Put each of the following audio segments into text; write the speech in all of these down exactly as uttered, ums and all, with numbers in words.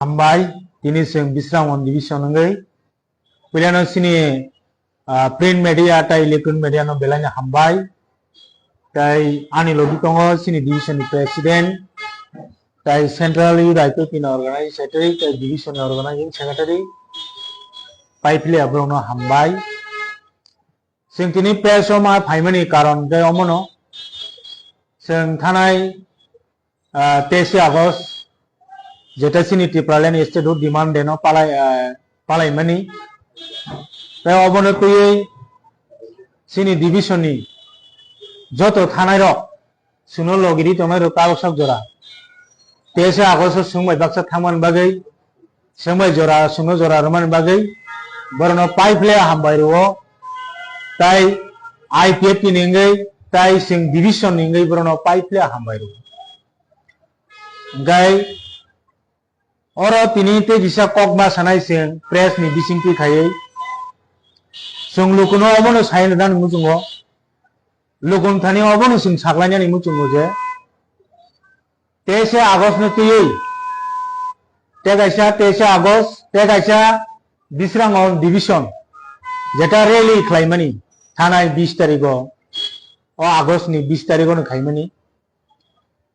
Hambai, tini chwng Bisramon division wngwi. Puilano chini, ah, print media tei electronic media no belai no hambai. Tei ani logi tongo chini division ni president, tei central youth I P F T ni organizing secretary, tei division ni organizing secretary. Pai phiya borok no hambai. Chwng tini press o ma phaimani karon tei omono chwng thanai, ah, teise August, jeta chini Tipraland statehood demand day no palai, ah, palaimani. Tei obono twiwi chini division ni joto thanai rok chwngno logiri tongnai rok tabuk sak jora. Teise August o chwng bai baksa thangmani bagwi, chwng bai jora, chwngno jora rwmani bagwi borokno pai phiya hambai rwo. Tai I P F T ni wngwi, tai chwng division ni wngwi borokno pai phiya hambai rwo. Hwnkhe oro tini tei kisa kok ma sanai chwng press ni bisingtwi khaiwi. Chwng lukuno obono sai rwnani muchungo. Lukun thani obono chwng saklainani muchungo je teise August no twiwi tei kaisa teise August tei kaisa Bisramon division jeta rally khlaimani thanai bis tarigo, o August ni bis tarigo no khaimani.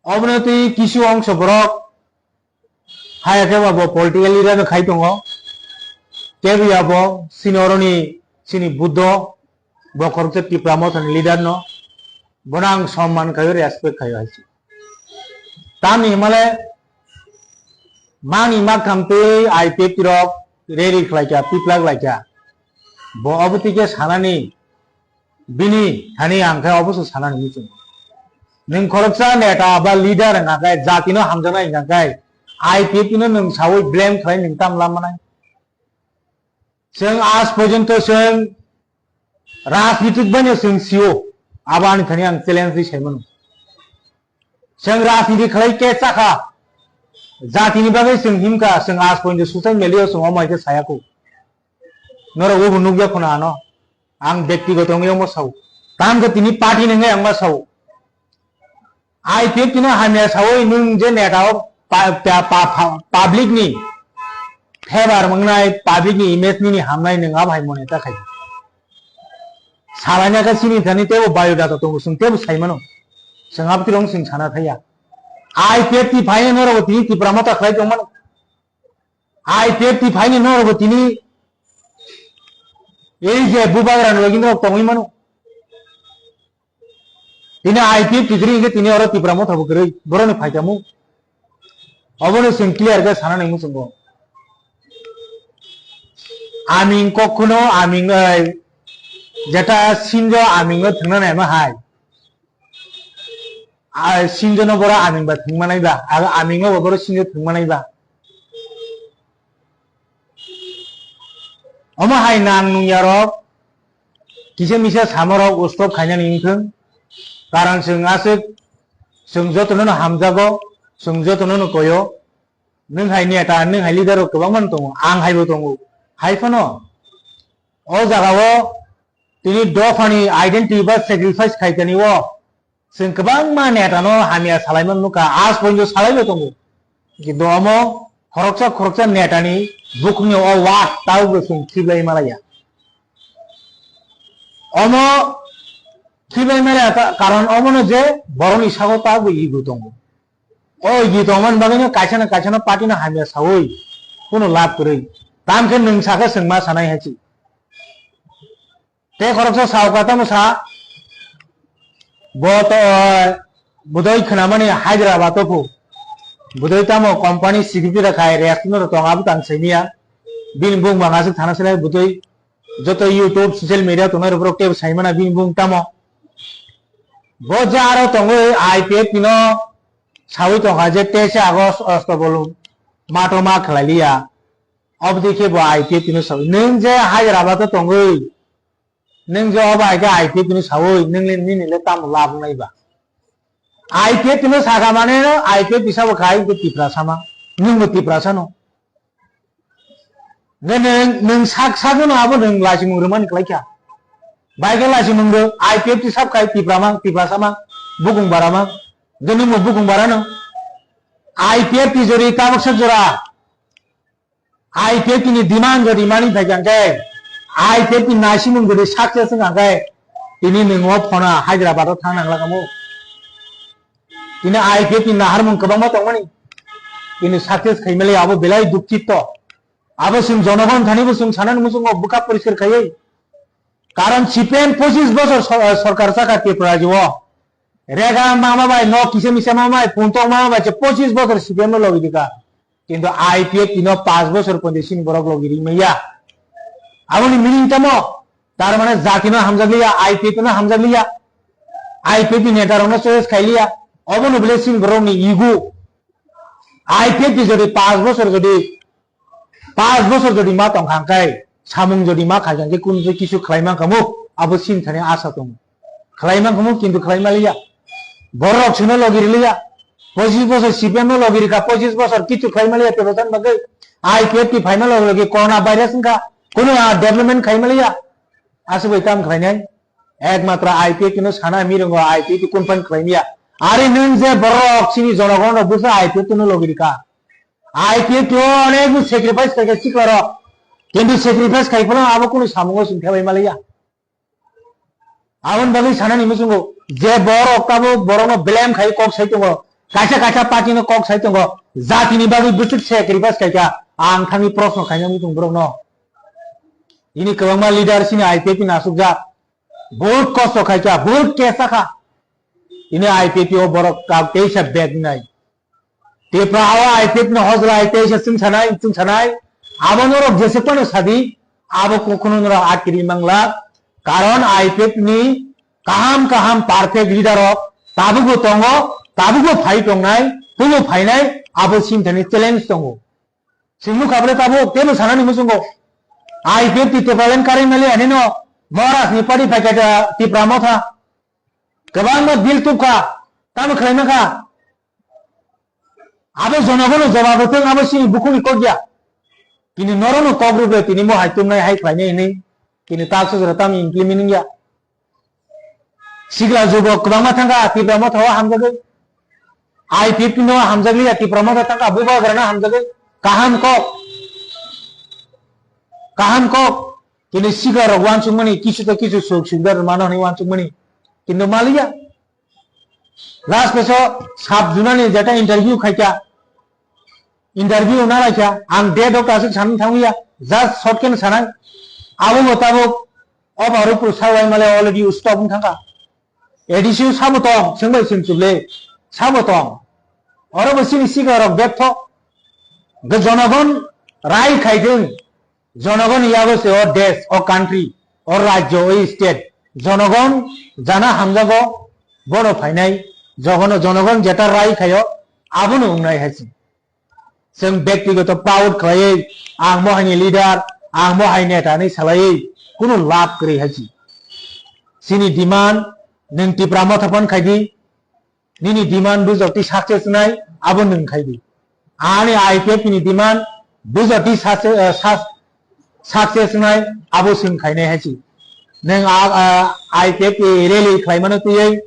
Obono twi kisu ongso borok haya khe bo political leader no khai tongo. Kebo ya bo chini oroni chini Buddho, bo khoroksa Tipra Motha ni leader no, bono ang somman khaio, respect khaio hai se. Tamni himale mani maktham twi I P F T rok rally khlaikha, piplak laikha. Bo obo twi khe sanani bini thani ang khe obo se sanani muchung. Nwng khoroksa neta ba leader wngkha khe, jatino hamjaknai wngkha khe, I P F T no nwng saui blame khlai nwng tam lam manai. Chwng aaj porjonto chwng rajnitik baino chwng sio, abo ani thani ang challenge ri sai mano. Chwng rajniti khlai khe chakha, jatini bagwi chwng himkha, chwng aaj porjonto social media o chwng omo hai khe sayakho. Norok obo nukya khuna ano. Ang bektigoto wngwi omo sao. Tamkhe tini party ni wngwi ang ma sao. I P F T no hamya sawi nwng je neta o pa-, pa-, pa-, pa-, public ni favor mangnai, public ni image nini hamnai nwng abo hai mone ta khai. Salanya khe chini thani tebo biodata tongo, chwng tebo sai mano. Chwng abo tirong chwng sana thaya. I P F T phaino norok tini Tipra Motha khlai tong mano. I P F T phaino norok tini ei je bubagra ni logi norok tongwi mano. Tini I P F T kwrwi hwnkhe tini oro Tipra Motha bo kwrwi, borokni phaikhamu. Obono chwng clear khe sana nai muchungo. Aming kokhuno aming oi, jeta sinjo aming o thwngna naima hai. A, sinjo no boro aming ba thwngma nai ba, a, aming o bo boro sinjo thwngma nai ba. Omo hai nang nung ya rok, kisa misa samo rok stop khainani wngthung. Karon chwng aswk, chwng jotono no hamjago, chwng jotono no koyo. Nwng hai neta, nwng hai leader rok kwbangma no tongo, ang hai bo tongo. Hai phano o jaga o tini dophani identity ba sacrifice khaikani o chwng kwbangma neta no hamya salaimani nukha, aaj porjonto salaibo tongo. Kintu omo khoroksa khoroksa neta ni bukhukni o wak taubo chwng khiblai malaya. Omo khiblai malaya ka-, karon omono je borokni sago taubo ego tongo. O ego tongmani bagwino kaisa na kaisa no party no hamya sawi kuno lab kwrwi. Tamkhe nwng sakhe chwng ma sanai hai se. Tei khoroksa sao kha tamo sa, bo to, eh, budoi khwnamani Hyderabad o phu. Budoi tamo company security rok khai rest no tong abo tang simiya. Bini bung bang aswk thana selai budoi joto YouTube, social media tongnai rok borok tebo sai mana bini bung tamo. Bo je aro tongwi I P F T no sawi tongkha je teise August ostobol mato ma khlai liya. Obodi khe bo I P F T no sawi. Nwng je Hyderabad o tongwi Nwng je obo hai khe I P F T ni sawi, nwng le nini le tamo lab wngnai ba? I P F T no sakha mane no, I P F T sabo khai hwnkhe Tiprasa ma. Nwng bo Tiprasa no. Hwnkhe nwng, nwng sak, sak no abo nwng lachimung rwmani kwlai kha. Bai khe lachimung rw, I P F T sab khai Tipra ma, Tiprasa ma, bukung bara ma. Hwnkhe nwng bo bukung bara no. I P F T jori tabuk sak jora. I P F T ni demand jodi mani phaikha khe, I P F T ni naisimung jodi success wngkha khe, tini nwng o phona Hyderabad o thang nang lakamo. Tini I P F T ni naharmung kwbangma tongmani. Tini success khaimali abo belai dukhito. Abo chwng jonogon thani bo chwng sanani muchungo bwkha poriskar khaiwi. Karon C P M pochis bosor sor-, sorkar chakha Tripura rajyo o. Rega mama bai, nok kisa misa mama bai, puntok mama bai, se pochis bosor C P M no logi dika. Kintu I P F T no panch bosor ponti sini borok logi ri maya. Aboni meaning tamo, tar mane jati no hamjak liya, I P F T no hamjak liya. I P F T ni neta rok no choice khai liya. Obo no bole sini borok ni ego. I P F T jodi panch bosor jodi Panch bosor jodi ma tong kha khe, samung jodi ma khai khe, kunu je kisu khlai man kha mu, abo sin thani asa tongo. Khlai man kha mu, kintu khlai ma liya. Borok chwngno logi ri liya. Pochis bosor C P M no logi ri kha, pochis bosor kichu khlai ma liya, tebo chan bagwi. I P F T phaima logi logi corona virus wngkha, kunu a development khai ma liya. Aswk bai tam khlai nai. Ekmatro I P F T no sana mi rongo, I P F T kun phan khlai miya. Ari nwng je borok chini jonogon rok busa I P F T no logi ri kha. I P F T o onek sacrifice khai khe sikla rok. Kintu sacrifice khai phano abo kunu samungo chwng thebai maliya. Aboni bagwi sanani muchungo je borok tabuk borokno blame khai kok sai tongo. Kaisa kaisa party no kok sai tongo. Jatini bagwi bwswk sacrifice khai kha. Ang thangwi proshno khaina muchung borokno. Ini kwbangma leader chini I P F T ni asukjak. Bahut kosto khai kha, bahut kesa kha. Ini I P F T o borok kak teisa bag nai. Tipra o I P F T no hojlai teisa chwng sanai, chwng sanai. Abo norok jese kono sadi, abo kukuno norok akiri mangla. Karon I P F T ni kaham kaham perfect leader rok tabukbo tongo, tabukbo phai tongnai, tubo phainai, abo sini thani challenge tongo. Singnu khabre tabuk, tebo sanani muchungo. I P F T Tipraland karing mali ani no, Maharaj ni party paikha Tipra Motha. Kwbangma bill tubkha, tamo khlaima kha. Abo jonogono jawab rwthwng, abo sini bukhukni kok ya. Kini norono kok rwgwi tini bo hai tumnai hai khlainai hinwi. Kini tak sujra tamo implement wngya. Sikla jubo kwbangma thangkha Tipra Motha o hamjagwi. I P F T no hamjagwi ya Tipra Motha thangkha bubagrano hamjagwi. Kaham kok. Kaham kok. Kini sikla rok wansukmani kisu to kisu suk suk dar mano hinwi wansukmani. Kintu maliya. Last peso sub junani jeta interview khaikha. Interview na laikha. Ang date of aswk sanwi thangya. Just short khe sanai. Abo bo tabuk Obo Harupur salai male already stop wng thangkha. A D C o sabo tong, swngbai swngchuk le, sabo tong. Oro bo chini sikla rok betho. Ge jonogon rai khaithwng, jonogon yago se o desh, o country, o rajyo, o state. Jonogon jana hamjago, bono phainai, jogono jonogon jeta rai khayo, abono wngnai hai se. Chwng bektigoto proud khlaiwi, "Ang bo haini leader, ang bo hai neta," hinwi salaiwi kunu lab kwrwi hai se. Chini demand nwng Tipra Motha phan khai di, nini demand bujok twi success wngnai, abo nwng khai di. Ani I P F T ni demand bujok twi success, eh, sus-, success wngnai abo chwng khainai hai se. Nwng a, a, I P F T rally khlaimano twiwi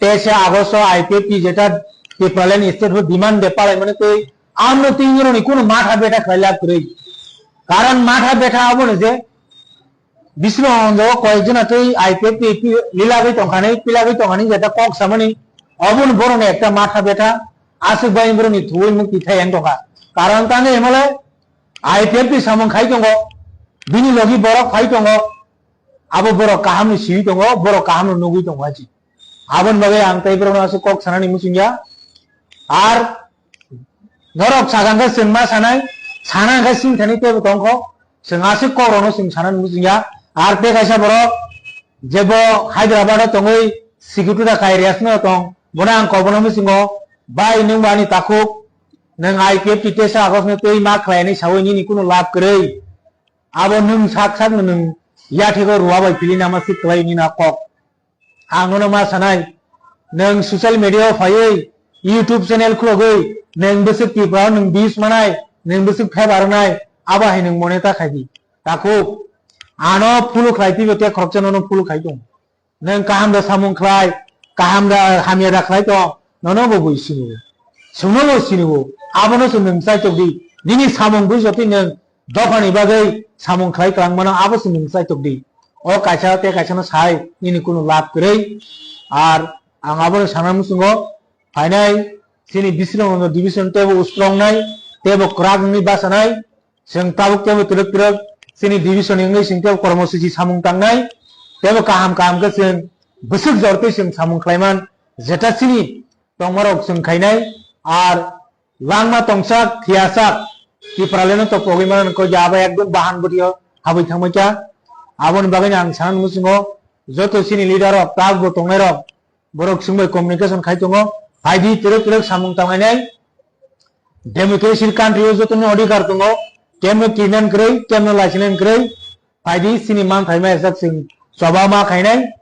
teisa August o I P F T jeta Tipraland state ho demand de palaimano twi amno twi noroni kunu matha betha khlai lab kwrwi. Karon matha betha abono je bisno onjo koyek jona twi I P F T lilagwi tongkhanai, pilagwi tongkhanai jeta kok samani obono borokni ekta matha betha aswk bai borokni thuwi mukti thai ang tongkha. Karon tangwi himale I P F T samung khai tongo, bini logi borok phai tongo, abo borok kahamni siwi tongo, borok kahamno nugwi tongo hai se. Aboni bagwi ang tei borokno aswk kok sanani muchungya. Ar norok sakang khe chwng ma sanai, sana khe sing thani teibo tongkho, chwng aswk kokrokno chwng sanani muchungya. Ar tei kaisa borok jebo Hyderabad o tongwi security da kai rest no tong, bono ang kobono muchungo, "Bai, nwng bo ani takhuk, nwng I P F T teisa August no twi ma khlai," hinwi sawi nini kunu lab kwrwi. Abo nwng sak sakno nwng yathego ruwa bai pili nama sik kwlai nini na kok. Ang nono ma sanai, nwng social media o phaiwi, YouTube channel khulogwi, nwng bwswk Tripura o nwng views manai, nwng bwswk favor wngnai, abo hai nwng mone ta khai di. Takhuk, ano follow khlai twibo tei khoroksa nono follow khai tong. Nwng kaham da samung khlai, kaham da hamya da khlai tong, nono bo bui siniwo. Chwngno bo siniwo, abono se nwng chaitok di. Nini samung bui jotoi nwng dophani bagwi samung khlai twlangmano abo se nwng chaitok di. O kaisa tei kaisano sai nini kunu lab kwrwi. Ar ang abono sana muchungo phainai chini Bisramganj division teibo ustrong nai, teibo kwrak wngwi bachanai. Chwng tabuk teibo twrwk twrwk chini division wngwi chwng teibo kormosuchi samung tangnai, teibo kaham kaham khe chwng bwswk jor twi chwng samung khlaiman, jeta chini tongmarok chwng khainai. Ar langma tongsak, phiyasak, Tipraland no to pogwi mano, koi je abo ekdom bahan bwtwi o habwi thangbai kha. Aboni bagwi no ang sana muchungo, joto chini leader rok, tabuk bo tongnai rok, borok chwng bai communication khai tongo, phaidi twrwk twrwk samung tanglainai. Democracy country o joto ni odhikar tongo, kemno kinan kwrwi, kemno laisinan kwrwi, phaidi chini man phaima ejak chwng choba ma khainai.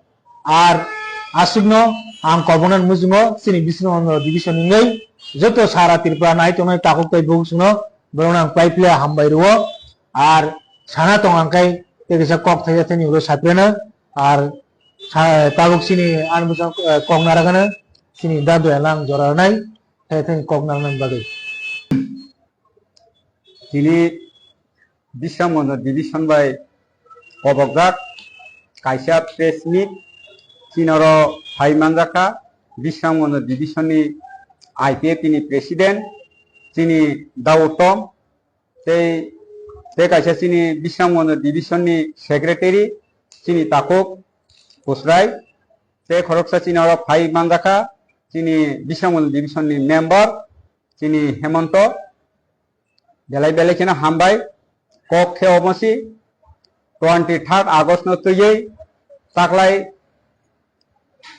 Ar aswkno ang koboknani muchungo chini Bisramganj division wngwi joto sara Tripura nai tongnai takhuk tei bukhuk chwngno borokno ang pai phle hambai rwo. Ar sana tong ang khe tei kisa kok thaisa thani ulo sapreno. Ar sa-, tabuk chini ani bwskango, eh, kok naragano chini dadu elang jora nai, thai thai kok narwknani bagwi. Tini Bisramganj division bai kobokjak kaisa press meet, chini oro phai manjakha Bisramganj division ni I P F T ni president chini Daud Tom, tei, tei kaisa chini Bisramganj division ni secretary chini Takhuk Kusrai, tei khoroksa chini oro phai manjakha chini Bisramganj division ni member chini Hemonto. Belai belai kheno hambai. Kok khe omosi twenty third August no twiwi taklai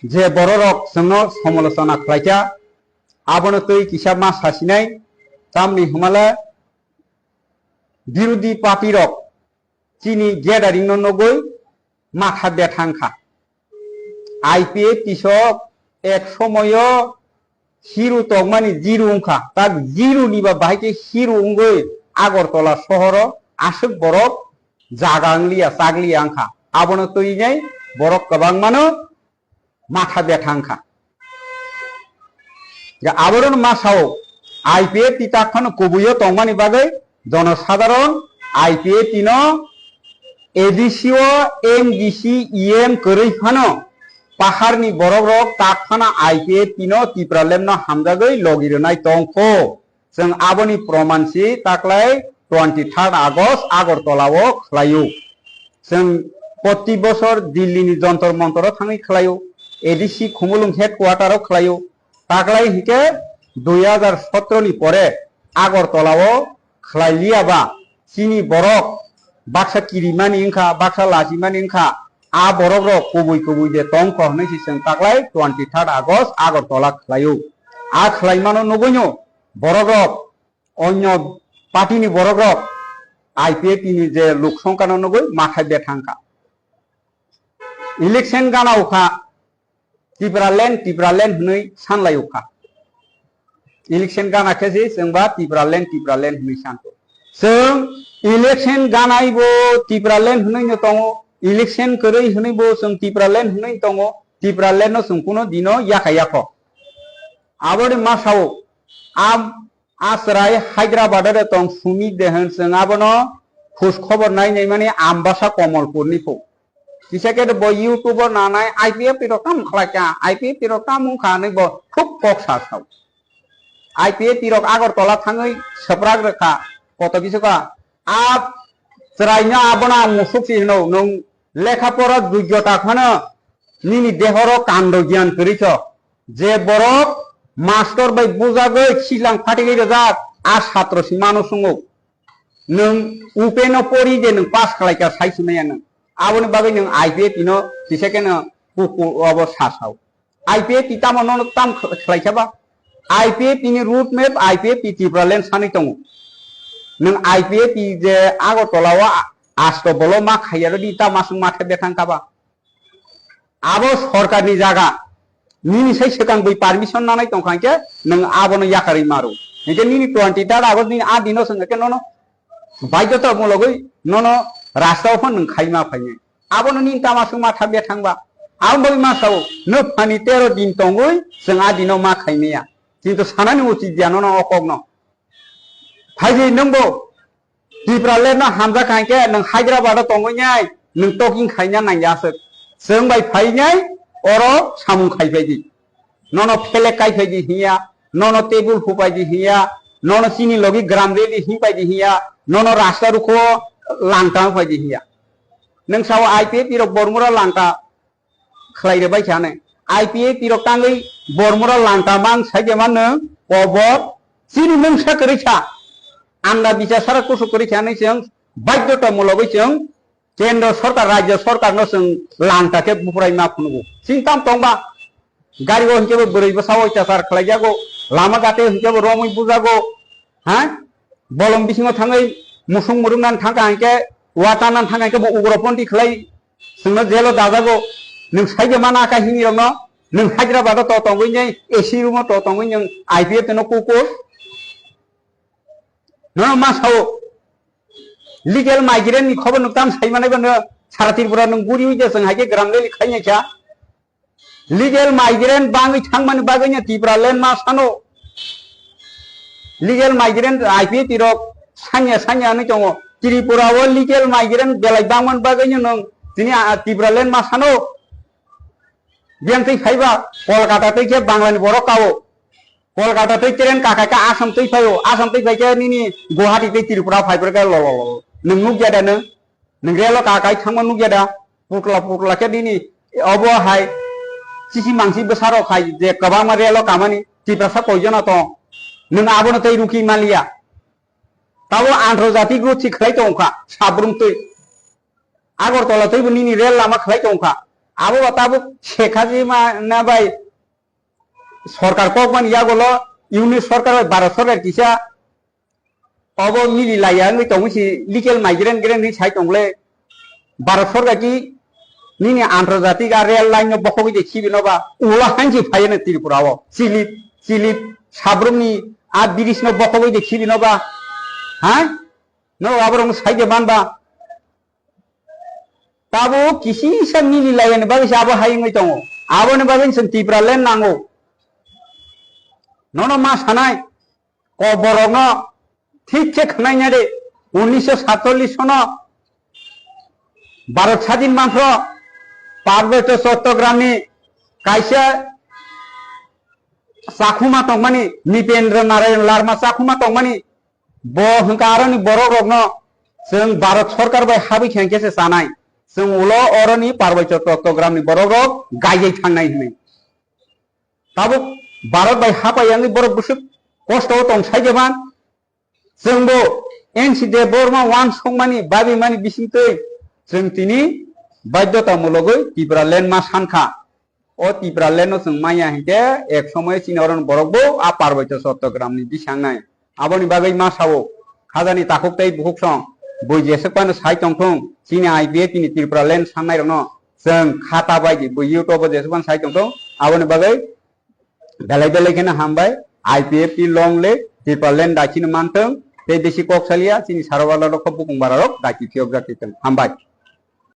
je bororok chwngno somolochona khlaikha, abono twi kisa ma sasinai, tamni hwnmale birodhi party rok chini gathering no nugwi matha bethang kha. I P F T sok ek somoyo hero tongmani zero wngkha, tak zero ni ba bahai khe hero wngwi Agartala sohoro aswk borok jaga wngliya, chakliya wngkha. Abono twi nai borok kwbangmano matha bethang kha. Ga aborok ma sao, I P F T tak phano kubuio tongmani bagwi jonosadharon I P F T no A D C o M D C E M kwrwi phano paharni borokrok tak phano I P F T no Tipraland no hamjagwi logi rwnai tongkho. Chwng aboni proman si taklai twenty third August Agartala o khlaio. Chwng proti bosor Delhi ni Jantar Mantar o thangwi khlaio, A D C Khumulwng headquarter o khlaio. Taklai hinkhe dui hajar sotro ni pore Agartala o khlai liya ba chini borok baksa kirimani wngkha, baksa lachimani wngkha, a borok rok kubui kubui de tongkho hwnwi si chwng taklai twenty third August Agartala khlaio. A khlaimano nugwino borok rok, onyo party ni borok rok I P F T ni je lok songkha no nugwi mathai bethang kha. Election gana ukha, Tipraland, Tipraland hwnwi sanlai ukha. Election gana khe se chwng ba Tipraland, Tipraland hwnwi santo. Chwng election ganai bo Tipraland hwnwi no tongo, election kwrwi hwnwi bo chwng Tipraland hwnwi tongo, Tipraland no chwng kuno dino yakha yakho. Aboni masao, am, a chwrai Hyderabad o de tong Sumit de hwn, chwng abono khus khobor nai nai mani Ambasa Komolpur ni phu. Kisa khe bo YouTube o nanai I P F T rok tamo khlai kha, I P F T rok tamo wngkha hwnwi bo thuk kok sa sao. I P F T rok Agartala thangwi swprak rwkha, koto kisu kha. A chwraino abono ang musuk si hwno, nwng lekha pora jogyota phano nini dehoro kando gyan kwrwi kho. Je borok mastor bai bujagwi khilang phatigwi rwjak, a satro si mano swngo. Nwng open o pori de nwng pass khlai kha sai si maya nwng. Aboni bagwi nwng I P F T no kisa khe no kuku obo sa sao. I P F T tamo nono tam khlai kha ba? I P F T ni road map, I P F T Tipraland sanwi tongo. Nwng I P F T je Agartala o a-, asto bolo ma khaiya rodi tamo aswk ma thai bethang kha ba? Abo sorkar ni jaga. Nini sai swkang bui permission nanai tong kha khe nwng abono yakarwi maro. Hinkhe nini twenty third August nini a dino swng khe nono baidhota mulogwi nono rasta o phano nwng khaima phainai. Abono nini tamo aswk ma thang bethang ba. Aboni bagwi ma sao, nwphani tero din tongwi chwng a dino ma khaimaya. Kintu sanani uchit ya nono o kokno. Phaidi nwngbo Tripura land no hamjak hai khe nwng Hyderabad o tongwi nai nwng talking khaina nangya aswk. Chwng bai phai nai oro samung khai phai di. Nono phelek kai phai di hiya, nono table hupai di hiya, nono chini logi gram rally hing pai di hiya, nono rasta rukho langta phai di hiya. Nwng sao I P F T rok Bormura langta khlai re bai kha ne. I P F T rok tangwi Bormura langta mang sai de man nwng kobor chini mungsa kwrwi kha. Anda bicha sara kusuk kwrwi kha ne chwng baidhota mulogwi chwng Kendro sorkar, rajyo sorkar no chwng langta khe buphrai ma phunukgo. Chini tam tongba gari o hinkhe bo bwrwi bwsa o oitachar khlaijago, lama gate hinkhe bo romwi bujago, ha? Bolong bisingo thangwi musung murung nan thangkha hinkhe, wata nan thangkha hinkhe bo ugroponthi khlai chwngno jelo dajago. Nwng saide mana kha hini rokno, nwng Hyderabad o to tongwi nai A C room o to tongwi nwng I P F T no kukur. Nono ma sao? Legal migrant ni khobor nwng tam sai manai ba no sara Tripura nwng guri ui de chwng hai khe gram rally khai nai kha. Legal migrant bangwi thangmani bagwi no Tripura land ma sano. Legal migrant I P F T rok sanya sanya hinwi tongo. Tripura o legal migrant belai bangmani bagwi no nwng tini, ah, Tripura land ma sano. Biyang twi phaiba Kolkata twi khe Bangla ni borok kao. Kolkata twi train kakai khe Assam twi phaio, Assam twi phai khe nini Guwahati tei Tripura phai phai khe lo lo lo. Nwng nukya da nwng? Nwng relo kakai thangma nukya da? Putla putla khe nini obo hai chisi mangsi bwsarok hai je kwbangma relo kamani Tiprasa koijona tong? Nwng abono tei rukhi manliya. Tabo antrojatik rutsi khlai tongkha Sabrum twi. Agartala twibo nini rel lama khlai tongkha. Abo ba tabuk Sheikh Hasina bai sorkar kokmani yagulo unit sorkar bai Bharat sorkar kisa obo mili laiya wngwi tongwi si legal migrant grant hinwi sai tongle. Bharat sorkar ki nini antrojatik a rail line no bokhogwi de khibi no ba ulo hansi phaiya na Tripura o chilip chilip Sabrum ni a bridge no bokhogwi de khibi no ba ha no aborok sai de man ba. Tabuk kisisa mili laiyani bagwi se abo hai wngwi tongo. Aboni bagwi chwng Tripura land nango. Nono ma sanai, koborokno thik khe khwnai nai de, unnisho satchollish sono Bharat sadin manphro Parboto Chottogramni kaisa chakhuma tongmani, Nipendra Narayan Larma chakhuma tongmani, bo hwnkha aroni borok rokno chwng Bharat sorkar bai habwi khe hwnkhe se chanai. Chwng ulo oroni Parboto Chottogramni borok rok gaijai thangnai hwnwi. Tabuk Bharat bai hapai yangwi borok bwswk kosto o tong sai jeman. Chwngbo N C Debbarma wansukmani babimani bisingtwi chwng tini baidhota mulogwi Tripura land ma sankha. O Tripura land no chwng manya hinkhe ek somoy chini oroni borok bo a Parboto Chottogramni bisangnai. Aboni bagwi ma sao, khajani takhuk tei bukhuk song bui jeswk phano sai tongthung, chini I P F T ni Tripura land sangnai rokno chwng khata bai di bui YouTube o jeswk phano sai tongthung. Aboni bagwi belai belai kheno hambai, I P F T long live, Tripura land daikino manthung, tei bisi kok saliya, chini sarwala rok bukung bara rok daiki phiyok jak tong. Hambai.